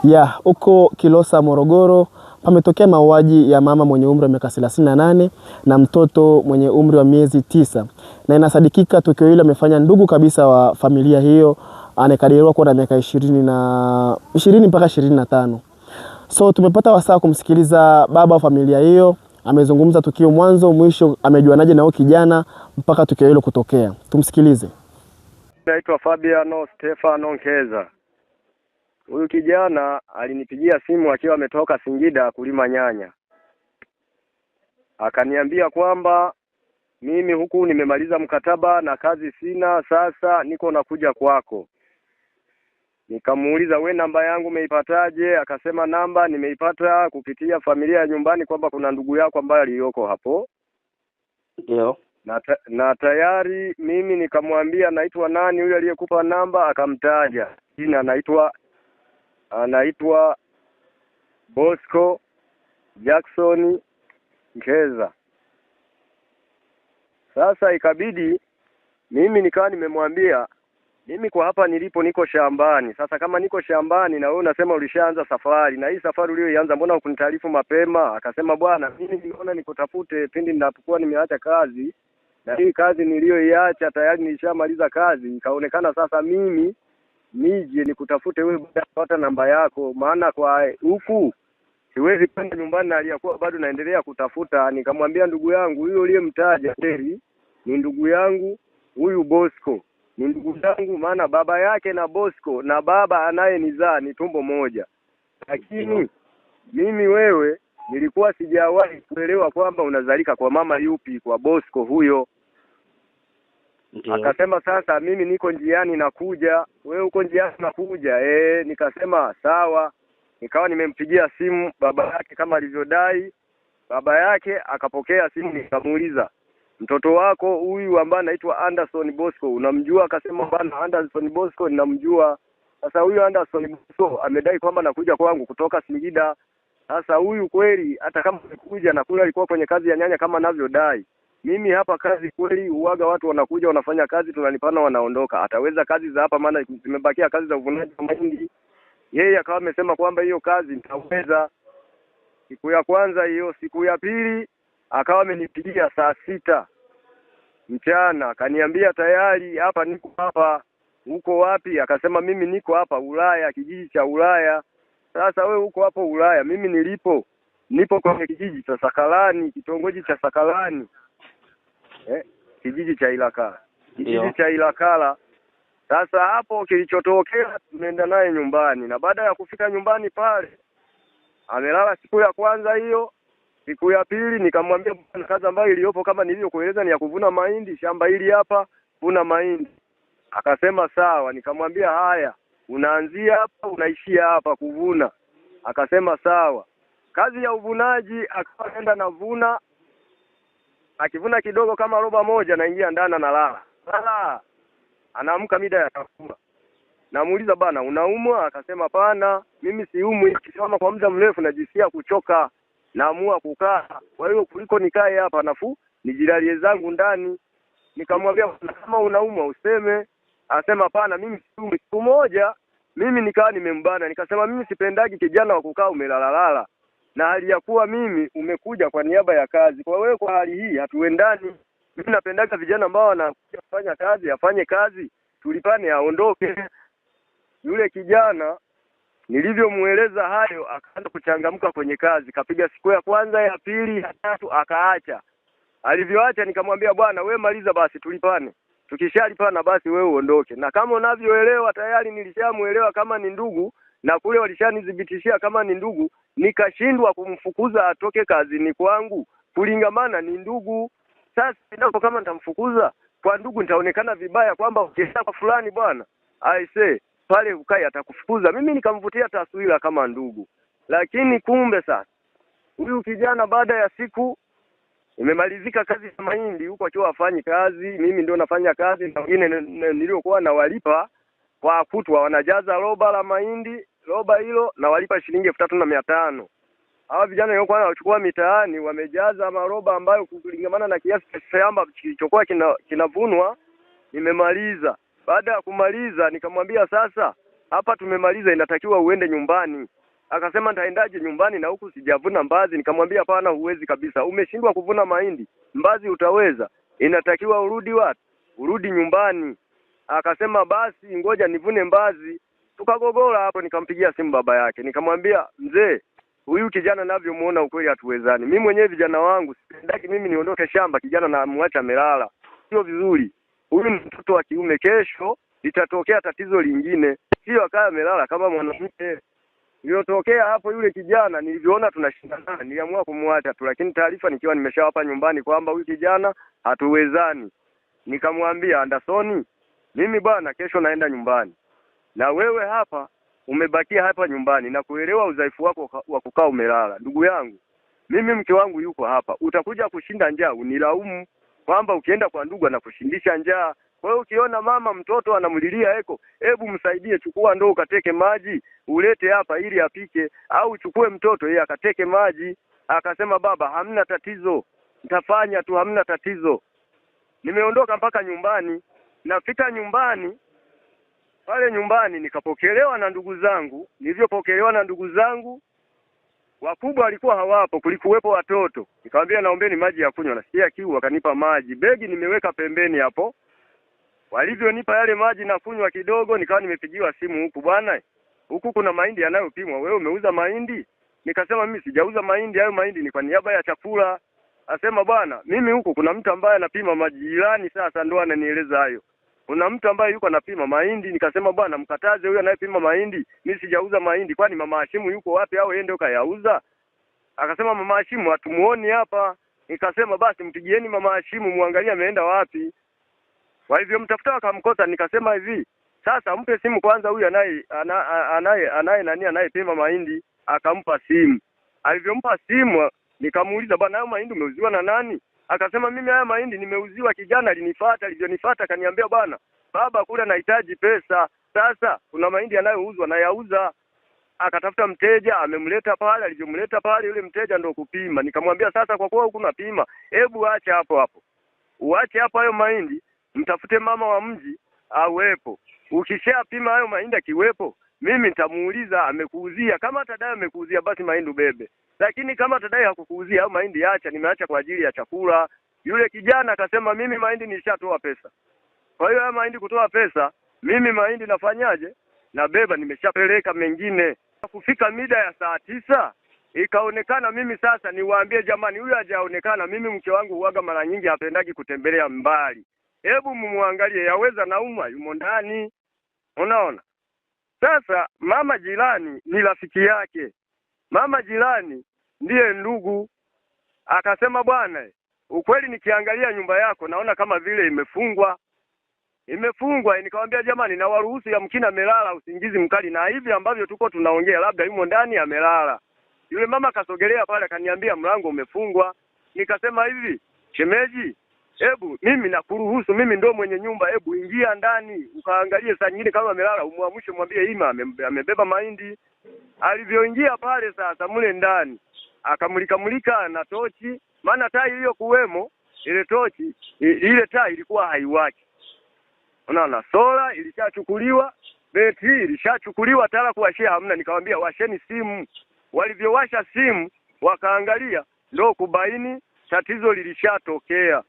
Ya huko Kilosa Morogoro pametokea mauaji ya mama mwenye umri wa miaka 38 na mtoto mwenye umri wa miezi 9, na inasadikika tukio hilo amefanya ndugu kabisa wa familia hiyo anayekadiriwa kuwa na miaka 20 mpaka 25. So tumepata wasaa kumsikiliza baba wa familia hiyo, amezungumza tukio mwanzo mwisho, amejuanaje na huyo kijana mpaka tukio hilo kutokea. Tumsikilize. Naitwa Fabiano Stefano Nkeza. Huyu kijana alinipigia simu akiwa ametoka Singida kulima nyanya, akaniambia kwamba mimi huku nimemaliza mkataba na kazi sina, sasa niko nakuja kwako. Nikamuuliza, we namba yangu umeipataje? Akasema namba nimeipata kupitia familia ya nyumbani, kwamba kuna ndugu yako ambaye aliyoko hapo. Ndio. Na tayari mimi nikamwambia naitwa nani huyu aliyekupa namba, akamtaja jina, anaitwa Bosco Jackson Nkeza. Sasa ikabidi mimi nikawa nimemwambia mimi kwa hapa nilipo niko shambani. Sasa kama niko shambani na wewe unasema ulishaanza safari, na hii safari uliyoianza mbona hukunitaarifu mapema? Akasema bwana, mimi niliona nikutafute pindi ninapokuwa nimeacha kazi, na hii kazi niliyoiacha tayari nilishamaliza kazi, ikaonekana sasa mimi nije nikutafute wewe baada ya kupata namba yako, maana kwa huku siwezi kwenda nyumbani na aliyakuwa bado naendelea kutafuta. Nikamwambia ndugu yangu huyo uliyemtaja Terry ni ndugu yangu, huyu Bosco ni ndugu yangu, maana baba yake na Bosco na baba anayenizaa ni tumbo moja. Lakini mimi wewe nilikuwa sijawahi kuelewa kwamba unazalika kwa mama yupi, kwa Bosco huyo. Ndio. Akasema sasa mimi niko njiani nakuja, wewe uko njiani nakuja. Nikasema sawa. Nikawa nimempigia simu baba yake kama alivyodai. Baba yake akapokea simu, nikamuuliza mtoto wako huyu ambaye anaitwa Anderson Bosco unamjua? Akasema bwana, Anderson Bosco ninamjua. Sasa huyu Anderson Bosco amedai kwamba nakuja kwangu kutoka Singida. Sasa huyu kweli hata kama amekuja na kule alikuwa kwenye kazi ya nyanya kama anavyodai, mimi hapa kazi kweli huaga watu wanakuja wanafanya kazi tunalipana wanaondoka. Ataweza kazi za hapa? Maana zimebakia kazi za uvunaji wa mahindi. Yeye akawa amesema kwamba hiyo kazi nitaweza. Siku ya kwanza hiyo, siku ya pili akawa amenipigia saa 6 mchana, akaniambia tayari hapa niko hapa. Uko wapi? Akasema mimi niko hapa Ulaya, kijiji cha Ulaya. Sasa we uko hapo Ulaya, mimi nilipo nipo kwenye kijiji cha Sakalani, kitongoji cha Sakalani. Kijiji cha Ilakala. Kijiji cha Ilakala. Sasa hapo kilichotokea, tumeenda naye nyumbani, na baada ya kufika nyumbani pale amelala siku ya kwanza hiyo. Siku ya pili nikamwambia bwana, kazi ambayo iliyopo kama nilivyokueleza ni ya kuvuna mahindi, shamba hili hapa vuna mahindi. Akasema sawa. Nikamwambia haya, unaanzia hapa unaishia hapa kuvuna. Akasema sawa. Kazi ya uvunaji akawa anaenda navuna, akivuna kidogo kama roba moja naingia ndani analala. Lala. Anaamka mida ya chakula. Namuuliza bana, unaumwa? Akasema hapana, mimi siumwi, nikisimama kwa muda mrefu najisikia kuchoka, naamua kukaa. Kwa hiyo kuliko nikae hapa nafuu nijilalie zangu ndani. Nikamwambia kama unaumwa useme. Akasema hapana, mimi siumwi. Siku moja mimi nikawa nimembana, nikasema mimi sipendagi kijana wa kukaa umelalalala, na hali ya kuwa mimi umekuja kwa niaba ya kazi, kwa wewe kwa hali hii hatuendani. Mimi napendaga vijana ambao wanakuja kufanya kazi, afanye kazi, tulipane, aondoke. Yule kijana nilivyomueleza hayo akaanza kuchangamka kwenye kazi, kapiga siku ya kwanza, ya pili, ya tatu akaacha. Alivyoacha nikamwambia bwana, we maliza basi tulipane. Tukishalipana basi wewe uondoke. Na kama unavyoelewa tayari nilishamuelewa kama ni ndugu, na kule walishanidhibitishia kama ni ndugu, nikashindwa kumfukuza atoke kazini kwangu kulingamana ni ndugu. Sasa endapo kama nitamfukuza kwa ndugu nitaonekana vibaya kwamba ukienda kwa fulani bwana, aise pale ukai atakufukuza. Mimi nikamvutia taswira kama ndugu. Lakini kumbe sasa huyu kijana baada ya siku imemalizika kazi ya mahindi huko akiwa hafanyi kazi, mimi ndio nafanya kazi na wengine niliokuwa nawalipa kwa kutwa wanajaza roba la mahindi, roba hilo na walipa shilingi 3,500. Hawa vijana waliokuwa wanachukua mitaani wamejaza maroba ambayo kulingamana na kiasi cha shamba kilichokuwa kinavunwa. Nimemaliza. Baada ya kumaliza nikamwambia sasa hapa tumemaliza, inatakiwa uende nyumbani. Akasema nitaendaje nyumbani na huku sijavuna mbazi? Nikamwambia hapana, huwezi kabisa, umeshindwa kuvuna mahindi, mbazi utaweza? Inatakiwa urudi wapi? Urudi nyumbani. Akasema basi ngoja nivune mbazi. Tukagogora hapo, nikampigia simu baba yake, nikamwambia mzee, huyu kijana navyomuona ukweli hatuwezani. Mimi mwenyewe vijana wangu sipendaki mimi niondoke shamba kijana na muacha amelala, sio vizuri. Huyu ni mtoto wa kiume, kesho litatokea tatizo lingine, sio akawa amelala kama mwanamke. Iliyotokea hapo, yule kijana nilivyoona tunashindana, niliamua kumwacha tu, lakini taarifa nikiwa nimeshawapa nyumbani kwamba huyu kijana hatuwezani. Nikamwambia Andersoni, mimi bwana, kesho naenda nyumbani na wewe hapa umebakia hapa nyumbani na kuelewa udhaifu wako wa kukaa umelala. Ndugu yangu, mimi mke wangu yuko hapa, utakuja kushinda njaa unilaumu kwamba ukienda kwa ndugu anakushindisha njaa. Kwa hiyo ukiona mama mtoto anamlilia eko, hebu msaidie, chukua ndoo ukateke maji ulete hapa ili apike, au uchukue mtoto yeye akateke maji. Akasema baba, hamna tatizo, nitafanya tu, hamna tatizo. Nimeondoka mpaka nyumbani. Nafika nyumbani, pale nyumbani nikapokelewa na ndugu zangu. Nilivyopokelewa na ndugu zangu wakubwa walikuwa hawapo, kulikuwepo watoto. Nikamwambia naombeni maji ya kunywa, nasikia kiu. Wakanipa maji, begi nimeweka pembeni hapo. Walivyonipa yale maji na kunywa kidogo, nikawa nimepigiwa simu huku, bwana, huku kuna mahindi yanayopimwa, wewe umeuza mahindi? Nikasema mimi sijauza mahindi, hayo mahindi ni kwa niaba ya chakula. Asema bwana, mimi huku kuna mtu ambaye anapima majirani, sasa ndo ananieleza hayo. Kuna mtu ambaye yuko anapima mahindi. Nikasema bwana, mkataze huyo anayepima mahindi, mimi sijauza mahindi. Kwani mama Hashimu yuko wapi au yeye ndio kayauza? Akasema mama Hashimu hatumuoni hapa. Nikasema basi mpigieni mama Hashimu muangalie ameenda wapi. Walivyomtafuta wakamkosa. Nikasema hivi, sasa mpe simu kwanza huyu anaye anaye anaye nani anayepima mahindi. Akampa simu. Alivyompa simu nikamuuliza, bwana, hayo mahindi umeuziwa na nani? Akasema mimi haya mahindi nimeuziwa, kijana alinifuata, alivyonifuata akaniambia bwana, baba kule anahitaji pesa, sasa kuna mahindi yanayouzwa na yauza. Akatafuta mteja, amemleta pale, alivyomleta pale yule mteja ndo kupima. Nikamwambia sasa, kwa kuwa huku napima, hebu acha hapo hapo, uache hapo hayo mahindi, mtafute mama wa mji awepo. Ukishapima hayo mahindi akiwepo, mimi nitamuuliza amekuuzia. Kama atadai amekuuzia, basi mahindi ubebe, lakini kama atadai hakukuuzia, au mahindi acha, nimeacha kwa ajili ya chakula. Yule kijana akasema mimi mahindi nilishatoa pesa, kwa hiyo haya mahindi kutoa pesa, mimi mahindi nafanyaje? Nabeba, nimeshapeleka mengine. Kufika mida ya 9:00 ikaonekana mimi sasa niwaambie jamani, huyu hajaonekana. Mimi mke wangu huaga mara nyingi hapendagi kutembelea mbali, hebu mumuangalie, yaweza nauma, yumo ndani. Unaona? Sasa mama jirani ni rafiki yake, mama jirani ndiye ndugu. Akasema bwana, ukweli nikiangalia nyumba yako naona kama vile imefungwa. Imefungwa. Nikamwambia jamani, na waruhusu, yamkini amelala usingizi mkali, na hivi ambavyo tuko tunaongea labda yumo ndani amelala. Yule mama kasogelea pale akaniambia mlango umefungwa. Nikasema hivi, shemeji, hebu mimi nakuruhusu, mimi ndo mwenye nyumba, hebu ingia ndani ukaangalie saa nyingine kama amelala, umwamshe mwambie ima amebeba mahindi. Alivyoingia pale sasa mule ndani akamulika mulika na tochi, maana taa iliyokuwemo ile tochi ile taa ilikuwa haiwaki. Unaona, sola ilishachukuliwa, betri ilishachukuliwa, taa kuwashia hamna. Nikamwambia washeni simu. Walivyowasha simu wakaangalia, ndio kubaini tatizo lilishatokea.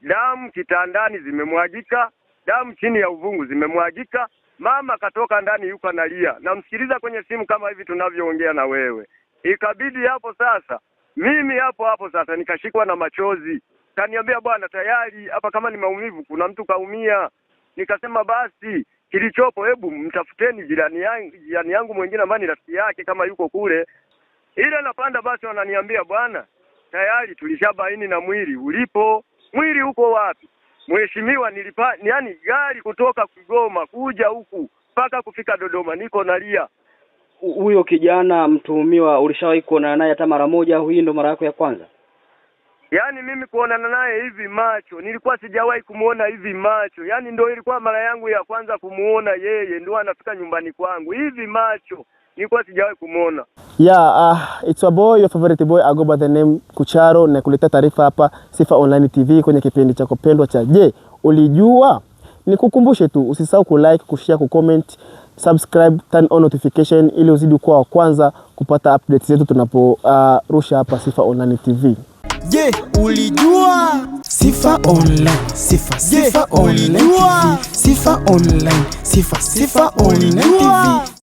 Damu kitandani zimemwagika, damu chini ya uvungu zimemwagika. Mama katoka ndani yuko analia, namsikiliza kwenye simu kama hivi tunavyoongea na wewe. Ikabidi hapo sasa mimi hapo hapo sasa nikashikwa na machozi. Kaniambia bwana, tayari hapa kama ni maumivu, kuna mtu kaumia. Nikasema basi kilichopo, hebu mtafuteni jirani yangu mwingine ambaye ni rafiki yake kama yuko kule. Ile napanda basi wananiambia bwana, tayari tulishabaini na mwili ulipo. Mwili uko wapi? Mheshimiwa, nilipa yani gari kutoka Kigoma kuja huku mpaka kufika Dodoma niko nalia. Huyo kijana mtuhumiwa ulishawahi kuonana naye hata mara moja au hii ndo mara yako ya kwanza? Yaani mimi kuonana naye hivi macho, nilikuwa sijawahi kumuona hivi macho. Yaani ndio ilikuwa mara yangu ya kwanza kumuona yeye, ndio anafika nyumbani kwangu hivi macho. Nilikuwa sijawahi kumuona. Yeah, it's your boy, your favorite boy, I go by the name Kucharo, na kuleta taarifa hapa Sifa Online TV kwenye kipindi chako pendwa cha Je, Ulijua? Nikukumbushe tu usisahau kulike, kushare, kucomment, subscribe, turn on notification ili uzidi kuwa wa kwanza kupata updates zetu tunaporusha hapa Sifa Online TV. Je, ulijua? Sifa Online, Sifa, Sifa Online TV, Sifa Online, Sifa, Sifa Online TV.